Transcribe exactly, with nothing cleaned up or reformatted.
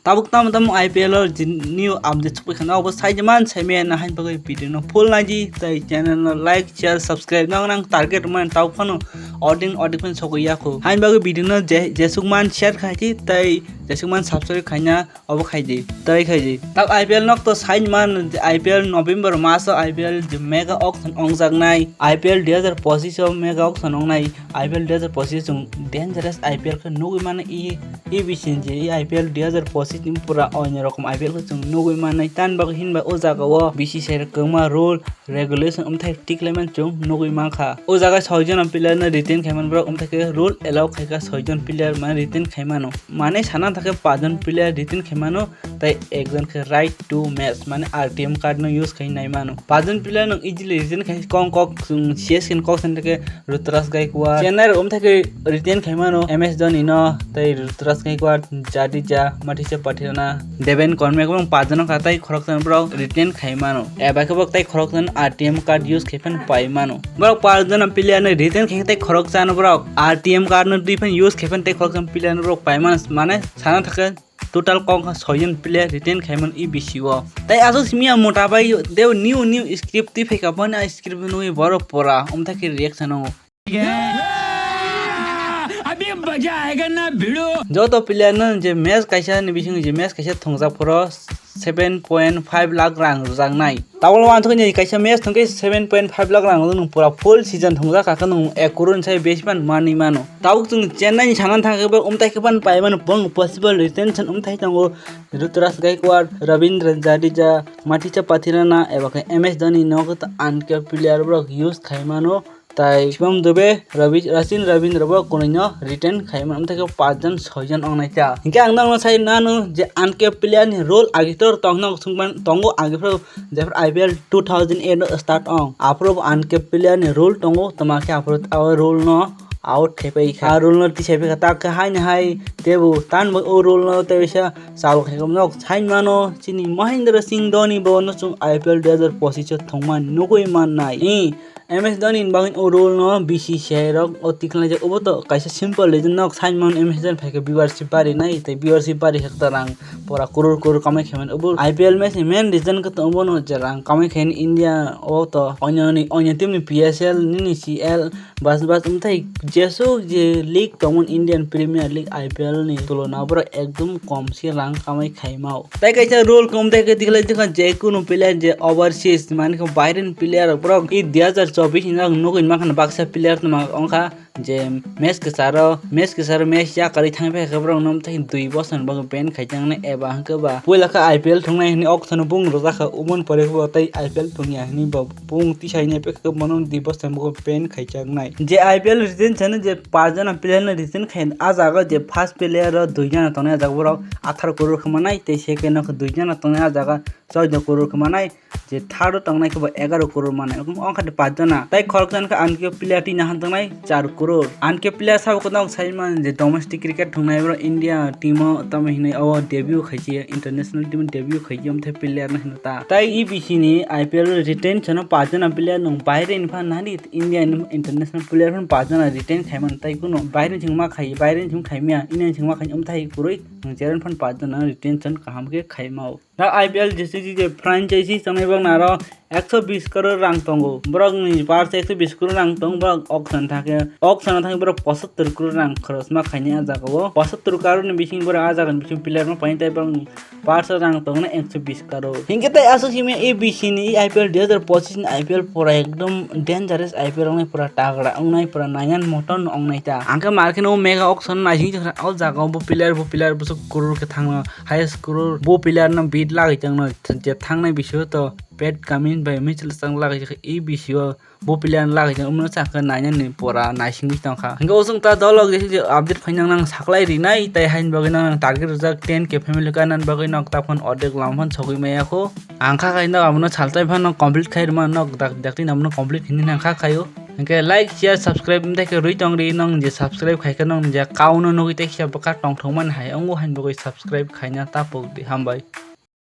Tabuk tamo tamo I P L o je new update sokoi khana obo saidi man saimaya na hain bagwi video no full naidi tei channel no like, share, subscribe no nang target man tau phano ording ording phano sokoi yakho. Hain bagwi video no je jesuk man share khaidi tei jesuk man subscribe khaina obo khaidi tei khaidi. Tak I P L nok to saidi man I P L November maso I P L je mega auction ongjaknai I P L dui hazar pochish o mega auction ongnai. I P L dui hazar pochish chwng dangerous I P L khe nugwi mano i, i bising je i I P L dui hazar pochish ni pura oinw rokom I P L khe chwng nugwi mannai. Tan bagwi hinba o jaga o B C C I rok kwbangma rule regulation wngthai tiklaimani chwng nugwi mankha. O jaga soi jona player no retain khaimani borok wngthai khe rule allow khaikha soi jon player mane retain khaimano. Mane sana thakhe pach jon player retain khaimano. Tei ekjon khe right to match mane R T M card no use khai nai mano. Pach jon player no easily retain khai kong kok chwng C S K ni kok sani thakhe Ruturaj Gaikwad. Chennai rok wngthai khe retain khai mano M S Dhoni no tei Ruturaj Gaikwad, Jadeja, Matisha Patherana, Deven Karmik, bong pach jon kha tei khoroksa borok retain khai mano. Eba khe borok tei khoroksa R T M card use khai phan pai mano. Borok pach jon player no retain khai tei khoroksa no borok R T M card no dui phan use khai phan tei khoroksa player no borok pai mano. Mane sana thakhe total kok kha soi jon player retain khaimani E B C o. Tai aswk simi ang mota bai deu new new script twi phaikha boni a script nugwi borok pora umthai khe reaction o. अभी मजा आएगा ना भिड़ो। Joto player no je match kaisa ni bising je match kaisa thungjak phoro seven point five lakh rang rwjaknai. Tabuk wansukni kaisa match thwngkhe seven point five lakh rang rwjaknai, pura full season thwngjak kha khe nwng ek crore ni sai besi phano manwi mano. Tabuk chwng Chennai ni sana thangkhe bo umthai khe phano pai mano, bong possible retention umthai tongo. Ruturaj Gaikwad, Ravindra Jadeja, Matisha Patherana eba khe M S Dhoni no khe uncapped player borok use khai mano. Tai Shivam Dube, Ravi, Rachin Ravindra bo kunui no retain khai mano, umthai khe pach jon soi jon wngnai ta. Hinkhe ang nokno sai nanu je uncapped player ni rule agi tor tong nok sungban tongo agi phro jephru I P L two thousand eight no start ong. Aphuru bo uncapped player ni rule tongo, toma khe aphuru o rule no out khai pai kha. A rule no tisai pai kha, tak khe haini hai tebo tan bo o rule no tei bisa chalo khai kha nok sai mano chini Mahendra Singh Dhoni bo no chwng I P L dui hazar pochish o thwngmani nugwi mannai. I M S Dhoni ni bagwi o rule no B C C I rok o tikhlaijak, obo to kaisa simple reason nok sai mano M S Dhoni phaikhe viewership barinai tei viewership bari khe ta rang pora crore crore kamai khaimani. Obo I P L match ni main reason khe to obono je rang kamai khaini India o to onyo ni, onyo team ni P S L nini C L bas bas umthai jesuk je league tongmani Indian Premier League I P L ni tulona borok ekdom kom se rang kamai khaimao. Tai kaisa rule khe umthai khe tikhlai tikha je kunu player je overseas mane khe Bahrain player borok i dui hazar chobbish ni nugwi mankha baksa player tongma ongkha. Je match kwcharo, match kwcharo match yakarwi thangwi phaikha borok no tei dui bosor ni bagwi ban khaijaknai eba hwnkhe ba puila khe I P L thwngnai hwnwi auction o bung rwjakha, oboni pore khe bo tei I P L thwngya hwnwi bo bung tisai nai phaikha bono dui bosor ni bagwi ban khaijaknai. Je I P L retain sano je pach jona player no retain khai, ah jaga je first player o dui jona tongnai, ah jaga borok atharo crore khe manai tei second o khe dui jona tongnai, ah jaga chaudo crore khe manai. Je third o tongnai khe bo egaroh crore manai. Omo wngkha de pach jona. Tai khoroksa wngkha uncapped player twi nahan tongnai char crore. Uncapped player sabo kwtal sai man je domestic cricket thwngnai bro India team o tamo hinwi o debut khaisi international team o debut khaisi omthai player no hino ta. Tai E B C ni I P L o retain sano pach jona player nung baire ni phan nani India ni international player phan pach jona retain khai man tai kuno baire ni thwngma khai baire ni thwng khai maya India ni thwngma khai omthai kwrwi nung jeren phan pach jona retain san kaham khe khai mao. Da I P L jesi je franchise tongnai bang naro ekso bis crore rang tongo. Borok ni purse ekso bis crore rang tong, borok auction thangkhe, auction thangkhe borok pochattor crore rang khorosma khaini ah jaga o. Pochattor crore ni bising borok ah jaga ni bising player ma paini tai borok ni purse rang tongna ekso bis crore. Hinkhe tai aswk simi A B C ni I P L dui hazar pochish ni I P L pura ekdom dangerous I P L wngnai, pura tagra wngnai, pura nayan moton wngnai ta. Angkhe market o mega auction naising o jaga o bo player bo player bwswk crore khe thangna. Highest crore bo player no bid lagwi tongno je thangnai bisingo to Pat Cummins bai Mitchell chang lagwi tongkha, e bisingo bo player no lagwi tong, omo no chakhe nainani pora naisingwi tongkha. Hingke o chwng ta dolok je update phainang nang saklai rinai, tai haini bagwi nang target rijak ten K family kanani bagwi nok ta phone ordek lama phone sogwi maya kho. Ang kha khai nok abono saltai phano complete khai rwma nok dak dak twi abono complete hinwi nang kha khaio. Hingke like, share, subscribe wngtai khe rwi tong ri, nong je subscribe khai khe nong je kauno nugwi tei kisa bwkha tongthokmani hai, wngo haini bagwi subscribe khaina ta pok di, hambai.